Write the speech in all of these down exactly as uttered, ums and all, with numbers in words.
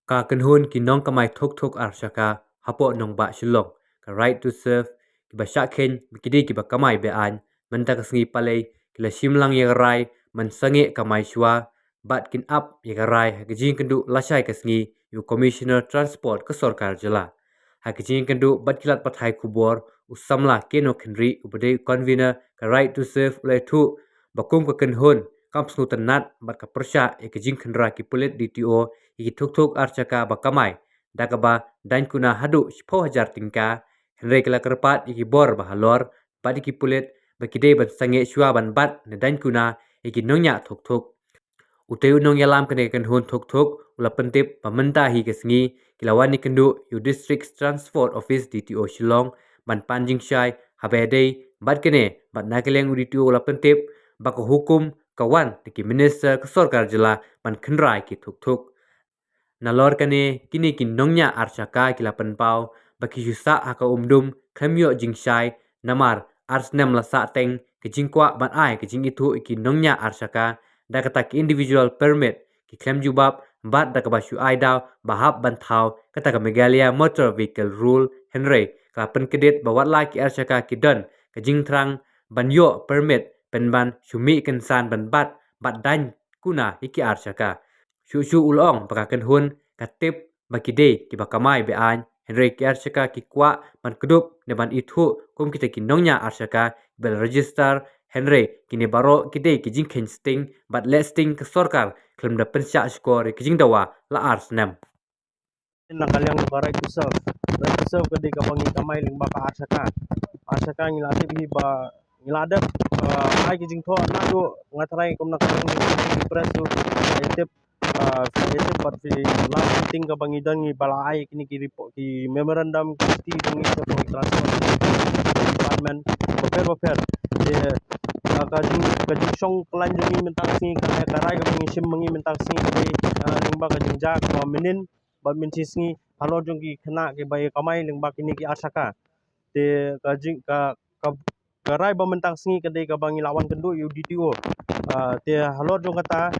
Ka kynhun ki nongkamai thuk thuk ar shaka hapoh nongbah Shillong, ka Right to Serve, kiba shah kheiñ ba ki dei kiba kamai be-aiñ, mynta ka sngi Palei ki la shim lang ïa ka rai ban sangeh kamai shuwa bad kin ap ïa ka rai ha ka jingkynduh lashai ka sngi ïa u Commissioner Transport ka sorkar jylla. Ha ka jingkynduh bad ki lad pathai khubor, u samla Keno Khynnah uba dei u convener ka Right to Serve u la ïathuh ba kum ka kynhun kam sngewtynnat bad ka pyrshah ïa ka jingkhynra ki pulit D T O ïa ki thuk thuk ar shaka ba kamai da kaba daiñ kuna haduh shiphew hajar tyngka, hynrei ki la kyrpad ïa ki bor ba halor bad ïa ki pulit ba ki dei ban sangeh shuwa ban bat ne daiñ kuna ïa ki nongñiah thuk thuk. Utei u nongïalam kane ka kynhun thuk thuk u la pyntip ba mynta hi ka sngi ki la wan ïakynduh ïa u District Transport Office D T O Shillong ban pan jingshai haba ïadei bad kane, bad na ka liang u D T O u la pyntip ba ka hukum ka wan na ki minister ka sorkar jylla ban khynra ïa ki thuk thuk. Nalor kane, kine ki nongñiah ar shaka ki la pynpaw ba ki shu sah ha ka umdum khlem ïoh jingshai, namar ar snem la sah teng ka jingkwah ban ai ka jingithuh ïa ki nongñiah ar shaka da kata ka individual permit, ki khlem jubab bad da kaba shu ai daw ba hap ban thaw kata ka Meghalaya Motor Vehicle Rule, hynrei ka la pynkyndiat ba wat la ki ar shaka ki don ka jingthrang ban ïoh permit pynban shu mih kynsan ban bat bad daiñ kuna ïa ki ar shaka. Shuh shuh u la ong ba ka kynhun ka tip ba ki dei kiba kamai be-aiñ, hynrei ki ar shaka ki kwah ban kdup ne ban ithuh kum kita ki nongñiah ar shaka ba la register, hynrei kine baroh ki dei ki jingkheiñ sting bad leh sting ka sorkar khlem da pynshah shkor ïa ki jingdawa la ar snem. Na ka liang ka Right to Serve, Right to Serve ka dei kaba ngi kamai lyngba ka ar shaka. Ar shaka ngi la tip hi ba ngi la dep, ah, ai ki jingthoh naduh nga tharai kum na ka liang ki press tu, ah, tip, ah, tip bad phi la meeting kaba ngi don ngi ba la ai kine ki report, ki memorandum, ki sti ba ngi shapoh ki transport department bapher bapher. Te, ah, ka jing, ka jingshong khlaiñ jong ngi mynta ka sngi, ka rai, ka rai kaba ngi shim ma ngi mynta ka sngi ka dei, ah, lyngba ka jingjia kaba mynnin bad mynshi sngi halor jong ki khynnah kiba ïa kamai lyngba kine ki ar shaka. Te ka jing, ka, ka, ka rai ba mynta ka sngi ka dei kaba ngi la wan kynduh ïa u D T O. Ah, te halor jong kata,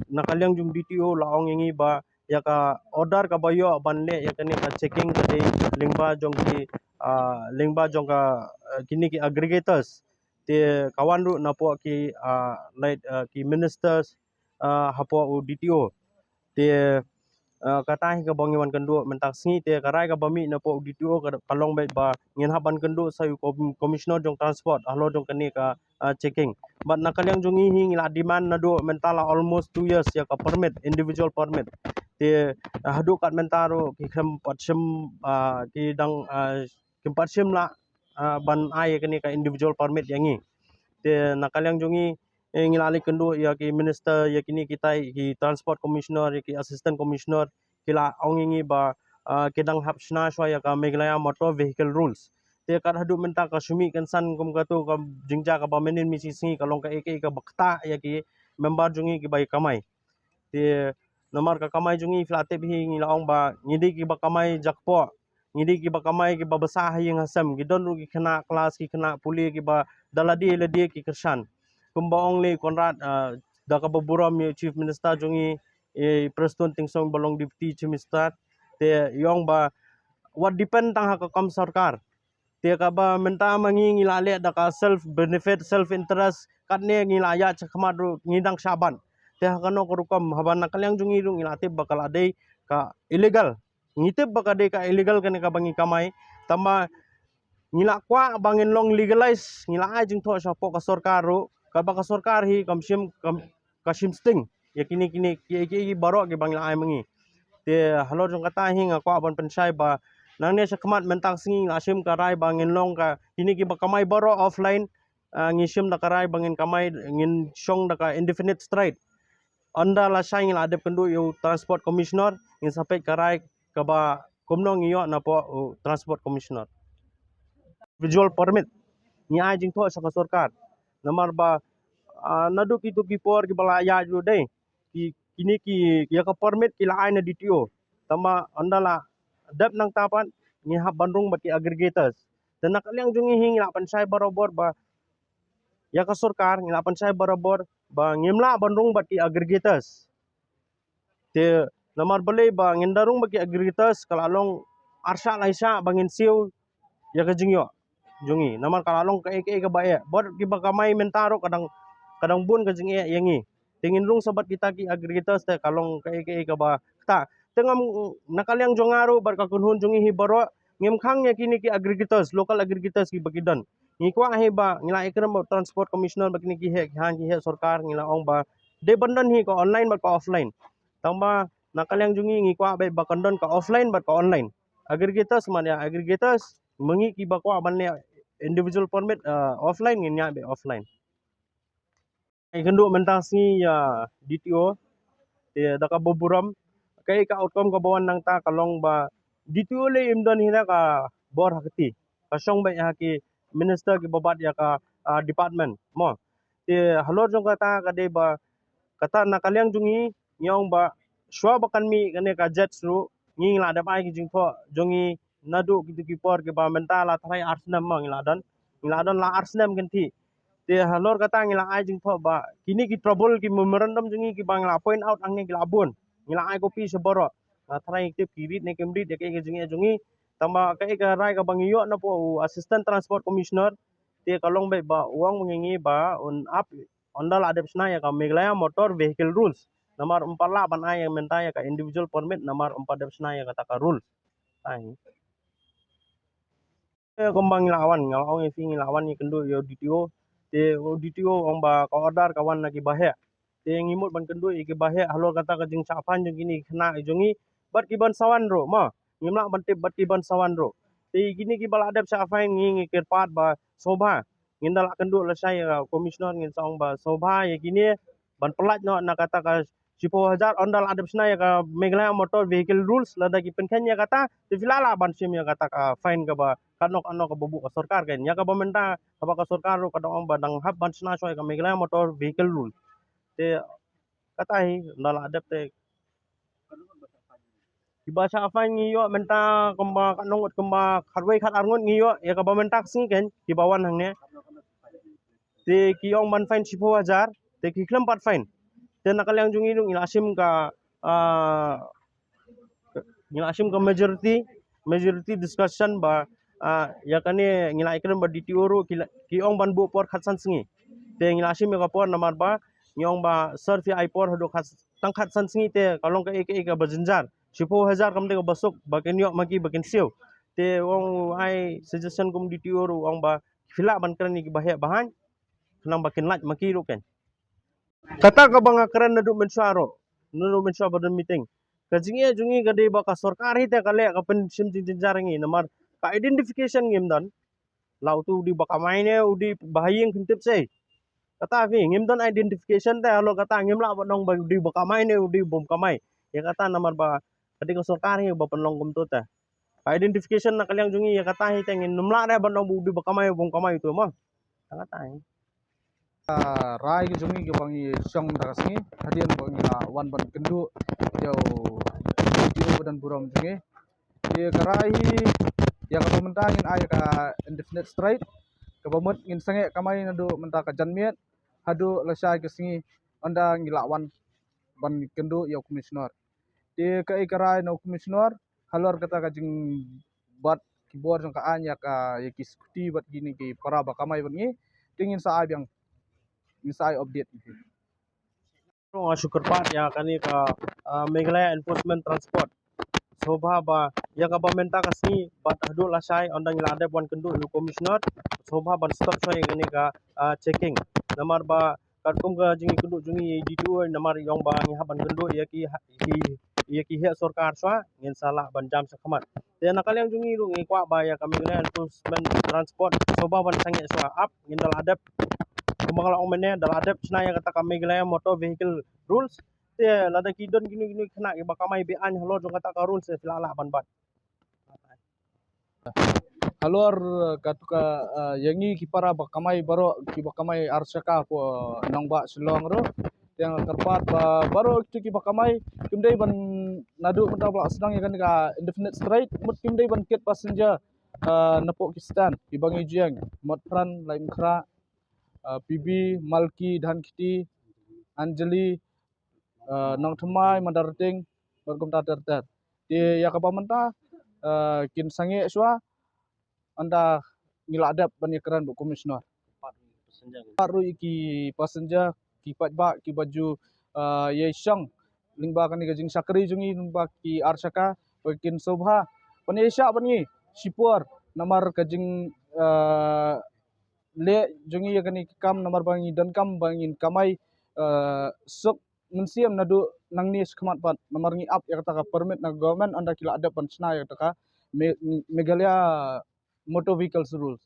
na ka liang jong D T O la ong ïa ngi ba ïa ka order kaba ïoh ban leh ïa kane ka checking ka dei lyngba jong ki, ah, lyngba jong ka, ah, kine ki aggregators. Te ka wan ruh napoh ki, ah, leit, ah, ki ministers, ah, hapoh u D T O. Te, ah, kata hi kaba ngi wan kynduh mynta ka sngi, te ka rai kaba mih napoh u D T O ka, ka long beit ba ngin hap ban kynduh sa ïa u com-, commissioner jong transport halor jong kane ka, ah, checking. Bad na ka liang jong ngi hi ngi la demand naduh mynta la almost two years ïa ka permit, individual permit. Te, ah, haduh kat mynta ruh ki khlem pat shim, ah, ki dang, ah, kim pat shim lah, ah, ban ai ïa kane ka individual permit ïa ngi. Te na ka liang jong ngi, eh, ngi la leit kynduh ïa ki minister, ïa kine kitai, ki transport commissioner, ïa ki assistant commissioner, ki la ong ïa ngi ba, ah, ki dang hap shna shuwa ïa ka Meghalaya Motor Vehicle Rules. Te kat haduh mynta ka shu mih kynsan kum katu ka jingjia kaba mynnin mynshi sngi ka long kaei kaei kaba ktah ïa ki member jong ngi kiba ïa kamai. Te namar ka kamai jong ngi phi la tip hi ngi la ong ba ngi dei kiba kamai jakpoh. Ngi dei kiba kamai kiba bsa ha ïing ha sem. Ki don ruh ki khynnah klas, ki khynnah pule kiba da lade lade ki kyrshan. Kumba ong lei Conrad, ah, da kaba burom ïa u Chief Minister jong ngi, eh, Prestone Tynsong ba long Deputy Chief Minister. Te i ong ba wat depend tang ha ka kam sorkar. Te kaba mynta ma ngi ngi la leh da ka self benefit, self interest, katne ngi la ïaid shakhmat ruh ngi dang shah ban. Te ha kano ka rukom haba na ka liang jong ngi ruh ngi la tip ba ka la dei ka illegal. Ngi tip ba ka dei ka illegal kane kaba ngi kamai. Tangba ngi la kwah ba ngin long legalize, ngi la ai jingthoh shapoh ka sorkar ruh. Kaba ka sorkar hi kam shim, kam, ka shim sting ïa kine kine ki, ki, ki baroh kiba ngi la ai ma ngi. Te halor jong kata hi nga kwah ban pynshai ba nangne shakhmat mynta ka sngi nga shim ka rai ba ngin long ka kine kiba kamai baroh offline, ah, ngi shim da ka rai ba ngin kamai, ngin shong da ka indefinite strike. Ynda lashai ngi la dep kynduh ïa u transport commissioner, ngin sa peit ka rai kaba kumno ngi ïoh napoh u transport commissioner. Visual permit ngi ai jingthoh sha ka sorkar. Namar ba, ah, naduh kito ki por kiba la ïaid ruh dei ki, kine ki, ïa ka permit ki la ai na D T O. Tangba ynda la dep nangta pat ngi hap ban rung bad ki aggregators. Te na ka liang jong ngi hi ngi la pynshai barabor ba ïa ka sorkar ngi la pynshai barabor ba ngim lah ban rung bad ki aggregators. Te Namar balei ba ngin da rung ba ki aggregators ka la long arshah laishah ba ngin siew ïa ka jingïoh jong ngi. Namar ka la long kaei kaei kaba eh. Bad kiba kamai mynta ruh ka dang, ka dang bun ka jingeh ïa ngi. Te ngin rung sa bad kita ki aggregators te ka long kaei kaei kaba kata. Te ngam, na ka liang jong nga ruh bad ka kynhun jong ngi hi baroh, ngim khang ïa kine ki aggregators, local aggregators kiba ki don. Ngi kwah hi ba ngi la ïakren bad Transport Commissioner bad kine ki heh, ki hang ki heh sorkar, ngi la ong ba dei ban don hi ka online bad ka offline. Tangba na ka liang jong ngi, ngi kwah beit ba kan don ka offline bad ka online. Aggregators man ïa aggregators, ma ngi kiba kwah ban leh individual permit, eh, offline, ngin ïa beit offline. Ïakynduh mynta sngi ïa D T O, te da kaba burom, kaei ka outcome kaba wan nangta ka long ba D T O lei im don hi na ka bor ha kti. Ka shong beit ha ki minister kiba bat ïa ka, ah, department mo. Te halor jong kata ka dei ba kata na ka liang jong ngi, ngi ong ba shuwa ba kan mih kane ka JATS ruh, ngi la dep ai ki jingthoh jong ngi naduh kito ki por kiba mynta la tharai ar snem ma ngi la don. Ngi la don la ar snem kynthih. Te halor kata ngi la ai jingthoh ba kine ki trouble, ki memorandum jong ngi kiba ngi la point out hangne ki la bun. Ngi la ai copy sha baroh. La tharai ngi tip ki rit ne kim rit ïa kaei ka jingeh jong ngi. Tangba kaei ka rai kaba ngi ïoh na pdeng u Assistant Transport Commissioner, te ka long beit ba u ong ma ngi ba un ap, ynda la dep shna ïa ka Meghalaya Motor Vehicle Rules. Namar um pat lah ban ai ïa mynta ïa ka individual permit namar um pat dep shna ïa kata ka rules. Ai. Eh, kumba ngi la wan, nga la ong ïa phi ngi la wan ïakynduh ïa u D T O. Te u D T O ong ba ka order ka wan na kiba heh. Te ngi mut ban kynduh ïa kiba heh halor kata ka jingshah fine jong kine ki khynnah jong ngi bad ki ban sa wan ruh ma. Ngim lah ban tip bad ki ban sa wan ruh. Te kine kiba la dep shah fine ngi, ngi kyrpad ba sngewbha ngin da lah kynduh lashai ïa ka Commissioner, ngin sa ong ba sngewbha ïa kine ban pyllait noh na kata ka shiphew hajar, ynda la dep shna ïa ka Meghalaya Motor Vehicle Rules, lada ki pynkheiñ ïa kata, te phi lah lah ban shim ïa kata ka fine kaba katno katno kaba buh ka sorkar kan. Ïa kaba mynta kaba ka sorkar ruh ka dang ong ba dang hap ban shna shuwa ïa ka Meghalaya Motor Vehicle Rules. Te kata hi, ynda la dep te kiba shah fine ngi ïoh mynta kumba katno ngut, kumba khatwei khatar ngut ngi ïoh ïa kaba mynta ka sngi kan, kiba wan hangne. Te ki ong ban fine shiphew hajar, te ki khlem pat fine. Te na ka liang jong ngi ruh ngi la shim ka, ah, ngi la shim ka majority, majority discussion ba, ah, ïa kane ngi la ïakren bad D T O ruh ki la, ki ong ban buh por khatsan sngi. Te ngi la shim ïa ka por namar ba ngi ong ba sir phi ai por haduh khat, tang khatsan sngi te ka long kaei kaei kaba jynjar. Shiphew hajar kam dei kaba suk ba kin ïoh ma ki ba kin siew. Te u ong u ai suggestion kum D T O ruh u ong ba phi lah ban kren ïa kiba heh ba haiñ. Khnang ba kin lait ma ki ruh kan. Kata kaba nga kren naduh mynshuwa ruh, naduh mynshuwa ba don meeting. Ka jingeh jong ngi ka dei ba ka sorkar hi te ka leh ka pynshim jingjynjar ïa ngi namar ka identification ngim don. La utu u dei ba kamai ne u dei ba ha ïing, kim tip sei. Kata phi ngim don identification te halor kata ngim lah ban ong ba u dei ba kamai ne u dei bym kamai. Ïa kata namar ba ka dei ka sorkar hi ba pynlong kumto te. Ka identification na ka liang jong ngi ïa kata hi te ngin nym lah re ban ong ba u dei ba kamai bym kamai uto ma. Kata hi. Ah, rai ki jong ngi kiba ngi shong da ka sngi, hadien ba ngi la wan ban kynduh ïa u D T O ba don burom jong ngi. Ïa ka rai hi, ïa kaba mynta ngin ai ka indefinite strike, kaba mut ngin sangeh kamai naduh mynta ka janmiet haduh lashai ka sngi, ynda ngi la wan ban kynduh ïa u Commissioner. Te kaei ka rai na u Commissioner halor kata ka jingbat ki bor jong ka aiñ ïa ka, ïa ki scooty bad kine ki para ba kamai bad ngi, te ngin sa ai biang, ngin sa ai update. Nga shu kyrpad ïa kane ka, ah, Meghalaya Enforcement Transport. Sngewbha ba ïa kaba mynta ka sngi bad haduh lashai ynda ngi la dep wan kynduh ïa u Commissioner, sngewbha ban stop shuwa ïa kane ka, ah, checking. Namar ba katkum ka jingïakynduh jong ngi ïa i D T O, namar i ong ba ngi hap ban kynduh ïa ki ha-, ki, ïa ki heh sorkar shuwa, ngin sa lah ban jam shakhmat. Te na ka liang jong ngi ruh ngi kwah ba ïa ka Meghalaya Enforcement Transport sngewbha ban sangeh shuwa, ap ngin da la dep, kumba nga la ong mynne, da la dep shna ïa kata ka Meghalaya Motor Vehicle Rules. Te lada ki don kino kino ki khynnah kiba kamai be-aiñ halor jong kata ka rules, te phi lah lah ban bat. Halor, eh, katu ka, eh, ïa ngi ki para ba kamai baroh, kiba kamai ar shaka hapoh nongbah Shillong ruh. Te nga kyrpad ba baroh kito kiba kamai kim dei ban, naduh mynta ba la sdang ïa kane ka indefinite strike, mut kim dei ban kit passenger, eh, napoh ki stand kiba ngi ïeng, Motphran, Laitumkhrah, eh, P B, Malki, Dhankheti, Anjali, eh, Nongthymmai, Madarting, bad kumta ter ter. Te ïa kaba mynta, eh, kin sangeh shuwa, ynda ngi la dep ban ïakren bad Commissioner. Pat ruh ïa ki passenger, ki paidbah kiba ju, eh, ïa shong lyngba kane ka jingshakri jong ngi lyngba ki ar shaka, ba kin sngewbha ban ïa shah bad ngi shipor, namar ka jing, eh, leh jong ngi ïa kane ka kam, namar ba ngi donkam ba ngin kamai, eh, suk mynsiem naduh nangne shakhmat pat, namar ngi ap ïa kata ka permit na government ynda ki la dep ban shna ïa kata ka Me-, Meghalaya Motor Vehicles Rules.